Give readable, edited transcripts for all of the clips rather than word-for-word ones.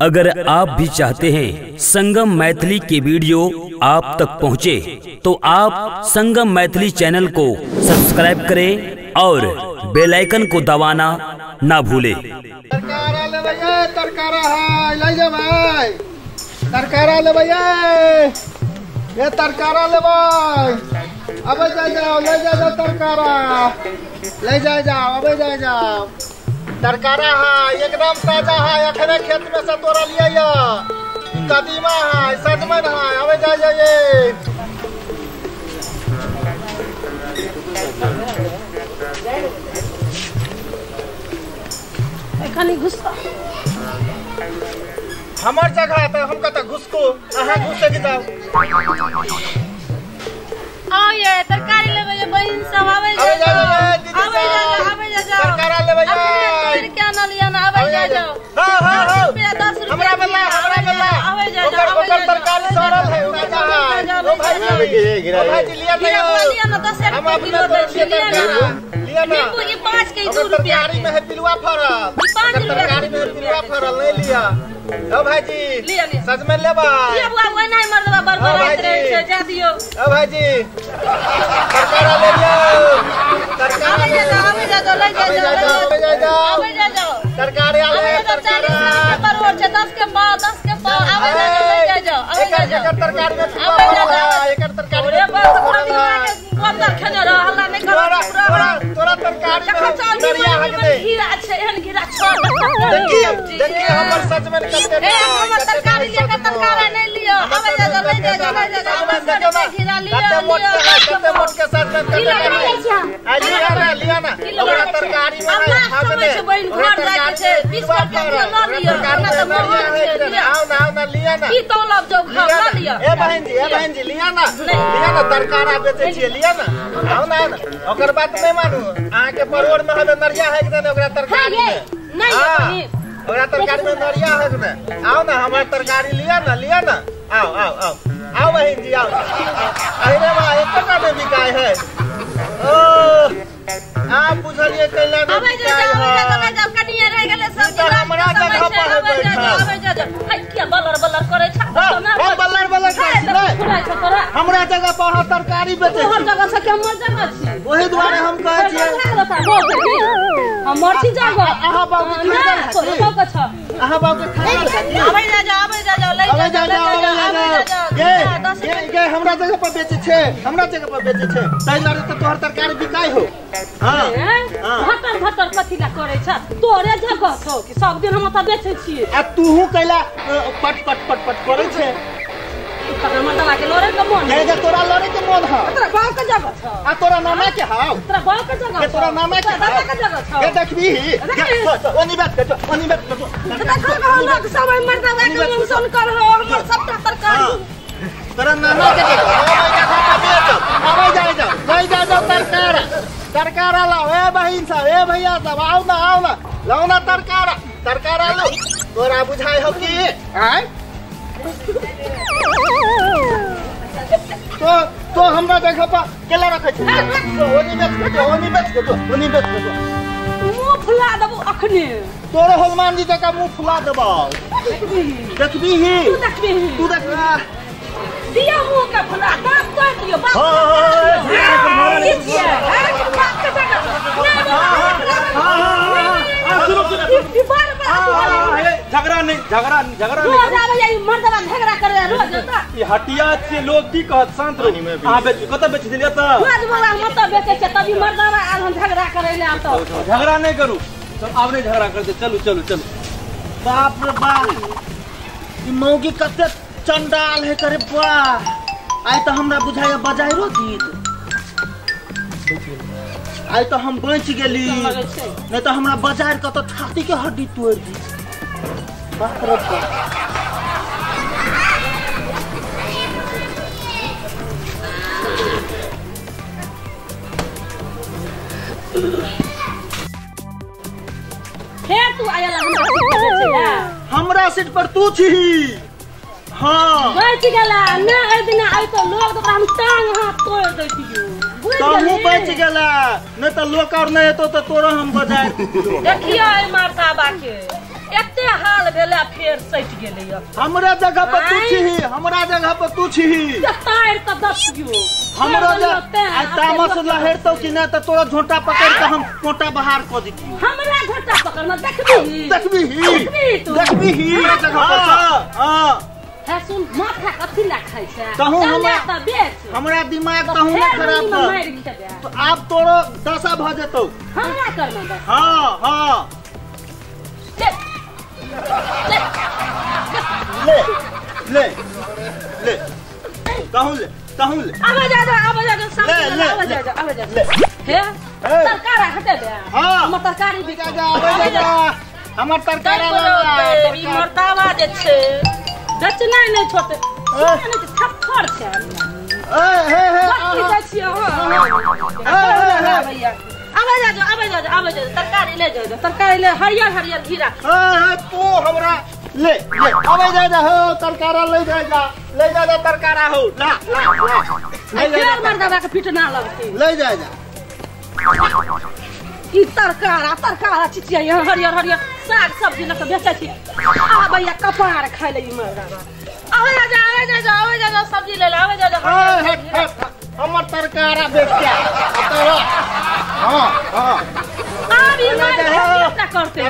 अगर आप भी चाहते हैं संगम मैथिली के वीडियो आप तक पहुंचे, तो आप संगम मैथिली चैनल को सब्सक्राइब करें और बेल आइकन को दबाना ना भूलें। तरकारा ले भैया, तरकारा है, ले जा भाई, तरकारा ले भैया, ये तरकारा ले भाई, अबे जा जाओ, ले जा जाओ तरकारा, ले जा जाओ, अबे जा जाओ, तरकारा है एकदम ताजा है, अखने खेत में से तोड़ा लिया, या कदीमा है, सजमन है, अबे जा जाइए। खाली घुसका हमार जगह है तो हम कत घुसको, अहाँ घुसे के जाओ। आओ ये तरकारी लेबै ये बहिन सब आबै जा जाओ, आबै जा जाओ, आबै जा जाओ, तरकारा लेबै ये तोड़ के आनल या ना, आबै जा जाओ। हां हां हां, रुपया 10 रुपया हमरा बल्ला, हमरा बल्ला, आबै जा जाओ, ओकर तरकारी सड़ल है, ताजा है। ओ भाई ओ भाई जी लिया ना, लिया ना 10 रुपया किलो दै छी, लिया ना, लिया ना। नींबू ये 5 के 2 रुपया तरकारी में है पिलुआ फरल, 5 रुपया तरकारी में पिलुआ फरल नहीं लिया। ओ भाई जी लिया लिया, सजमन लेबा, लिया बुआ, ओए नहीं मरदबा बड़बड़ाइत रहै छै, जा दियो। ओ भाई जी तरकारा ले लियो, तरकारा आबै जा जाओ, आबै जा जाओ, ले जा जाओ, आबै जा जाओ, आबै जा जाओ, तरकारी आले, तरकारी परोड़ छै 10 के पाव, 10 के पाव, आबै जा जाओ, ले जा जाओ, आबै जा जाओ। एकर तरकारी में पिलुआ फरल है, एकर तरकारी में पिलुआ फरल है, बंदर खेने रह, हल्ला नहीं करो, तोरा तोरा तरकारी में दरिया हक दे, घिरा छै, एहन घिरा छोड़, देखिए देखिए हमर सजमन कते, ए हमर तरकारी लिया के तरकारी नहीं लियो, आबै जा जाओ, ले जा जाओ, ले जा जाओ, घिरा लियो, कते मोट के है, कते मोट के सजमन कते है, आ लिया ना, लिया ना, ओकरा तरकारी में अब लास्ट समय छै बहिन, घर जाय के छै, 20 रुपया किलो ल लियो, ना त महग छै, लिया। आओ ना, आओ ना, लिया ना, की तौलब जो घर ल लियो। ए बहिन जी, ए बहिन जी लिया ना, लिया ना, तरकारा बेचै छियै, लिया ना, आओ ना, आओ ना, ओकर बात नहीं मानू, अहाँ के परोड़ में हवे नरिया है कि ओकरा तरकारी में नहीं बहिन, ओकरा तरकारी में नरिया है कि नहीं, आओ ना हमर तरकारी लिया ना, लिया ना, आओ आओ आओ आओ बहिन जी आओ। अरे बा एक टका में बिकाय है, ओ आप बुझलिए कैला नहीं आबै जा बिकाय जाओ, है, आबै जा जाओ, कनिया रह गेलै सब, ई तऽ हमरा जगह पर है बैठल, आबै जा जाओ, है किया बलर बलर करै छ, हम बलर बलर करै छी नहीं, फुलाइ छ तोरा, हमरा जगह पर अहाँ तरकारी बेचै तोहर छी, जगह से के हमर जगह छी, ओही दुआरे हम कहै छियै हमर छी जगह, अहाँ बाबू के खरीदल है तोहर बाबू के छ, अहाँ बाबू के खरीदल है, आबै जा जाओ, आबै जा जाओ, ले आबै जा जा जाओ, जाओ, आबै आबै जा जा जाओ, जाओ, गे गे हमरा जगह पर बेचै छै, हमरा जगह पर बेचै छै, ताहि दुआरे तऽ तोहर तरकारी बिकाय हो। हां घटर घटर कथी ला करै छ, तोरे जगह छौ कि सब दिन हम ओतऽ बेचै छियै, आ तूहू कैला पट पट पट पट करै छै, तोरा मर्दबा के लड़े के मोन है, गे तोरा लड़े के मोन है, तोरा बाप के जगह छौ, आ तोरा नाना के हाउ, तोरा बाप के जगह, के तोरा नाना के दादा के जगह छौ, गे देखबी, गे ओनी बैठ के, ओनी बैठ के, देखो कहो लोग सब मर्दबा के मोन सुन कर हो, हमर सबटा तरकारी तोरा नाना के जगह, आबै जा जाओ, बेच, आबै जा जाओ, ले जा जाओ तरकारा, तरकारा लाओ, ए बहिन साहब, ए भैया साहब, आओ ना, आओ ना, लाओ ना तरकारा, तरकारा लो, तोरा बुझाय हो की आय तो हमरा जगह पर केला रखै छी, ओनी बेच के, ओनी बेच के, ओनी बेच के, मुंह फुला देबो अखने, तोरे हनुमान जी जका मुंह फुला देबो, देखबी ही, तू देखबी, तू देखबी, दिया मुंह के फुला दांत तोड़ दियो, बाप की छियै, बाप के जगह नहीं, हां सुनो सुनो, झगड़ा नहीं, झगड़ा झगड़ा नहीं, रोज आबै ई मर्दबा झगड़ा करे रोज, ई हटिया छै लोग की कहत, शांत रहो, अहाँ बेच कत बेच देलियै त, रोज वाला हम त बेचै छै, तभी मर्दबा आल हम झगड़ा करै ले आतो, झगड़ा नहीं करू, चल आब नहीं झगड़ा करते, चलू चलू चलू। बाप रे बाप, ई मौगी कते चंडाल है करे बा, आइ त हमरा बुझाय बजाइरो जीत, आइ त हम बचि गेली, नहीं त हमरा बजार के त छाती के हड्डी तोड़ दी, बाप रे बाप। फेर तू आयल हमरा सीट पर बेचै ला, हमरा सीट पर तू छीही, हां बचि गेला ना, एहि दिना आइ तो लोग ओकरा हम टांग हाथ तोड़ दैतियो, तहु बचि गेला, नहीं त लोग और नहीं एतो त तोरा हम बजाय देखियो एहि मर्दबा के, एते हाल भेला फेर सटि गेलै। हमरा जगह पर तू छीही, हमरा जगह पर तू छीही। तार त दस गियो हमरो आ तामस लहरतौ कि ना त तोरा झोंटा पकड़ के हम कोटा बाहर क दितियौ। हमरा झोंटा पकड़ना देखबी देखबी देखबी हमरा जगह पर। हां है सुन, माथा कथी ला खाइ छै तहु हमरा त बेच। हमरा दिमाग तहु न खराब कर तो आब तोरो दशा भ जेतौ। हमरा करना दशा। हां हां ले ले ले तहु ले तहु ले। आबे जा जा आबे जा सब आबे जा जा आबे जा। हे तरकारी हटे दे। हां हमर तरकारी बिका जा आबे जा हमर तरकारी ला। ई मर्दावा जे छै बेचनाइ नहि छोटे नहि थप्पड़ छै। ए हे हे की दै छियै अहाँ? भैया आबे जा आबे जा आबे जा तरकारी ले जाओ, तरकारी ले हरियर हरियर घिरा। हां तू हमरा ले ले आबे जा जा हो तरकारा ले जा जा ले जा जा तरकारा हो ला ला ला ले जा। मर्दावा के पीट ना लगती ले जा जा। ई तरकारा तरकारा चिचिया यहाँ हरियर हरियर साग सब्जी लऽ के बेचै छी। आ भैया कपार खाइ ले ई मर्दावा। आबे जा जा आबे जा जा आबे जा जा सब्जी ले ले आबे जा जा। हमर तरकारा बेच के तोरा। हां हां आब ई मार खेबे करते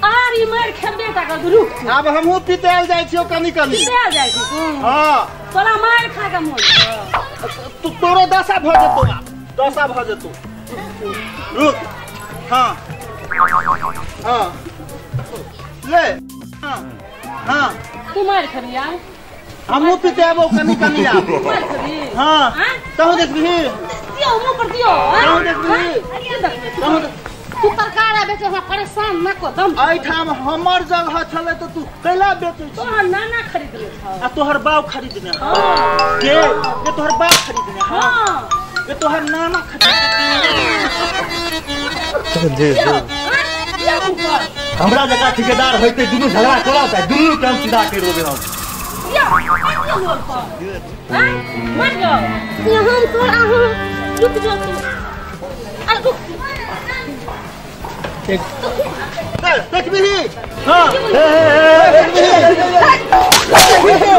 आब ई मार खेबे ता कर रुक। आब हमहू पितायल जाइ छियो कनी कनी पितायल जाइ छी। हां तोरा मार खा के मोन तू तोरो दशा भ जेतौ, दशा भ जेतौ। रुक। हां हां ले। हां हां तू मार खेबी यार? हमहू पितेबो कनी कनी आब। मार खेबी? हां तहु देखबी दियो मुंह पर दियो। तहु देखबी तहु तू तरकारी बेचे हमरा परेशान न कर दम। एठाम हमर जगह छलै त तू कैला बेचै छी? तोहर नाना खरीदले छौ आ तोहर बाप खरीदने। हां के के तोहर बाप खरीदने? हां के तोहर नाना खरीदने। हमरा जगह ठेकेदार होइते दुनू झगड़ा करत आ दुनू काम सीधा कर देबै हम। या हां मत जाओ हम तोरा रुक जो तू आ रुक देखबी। हां हे हे हे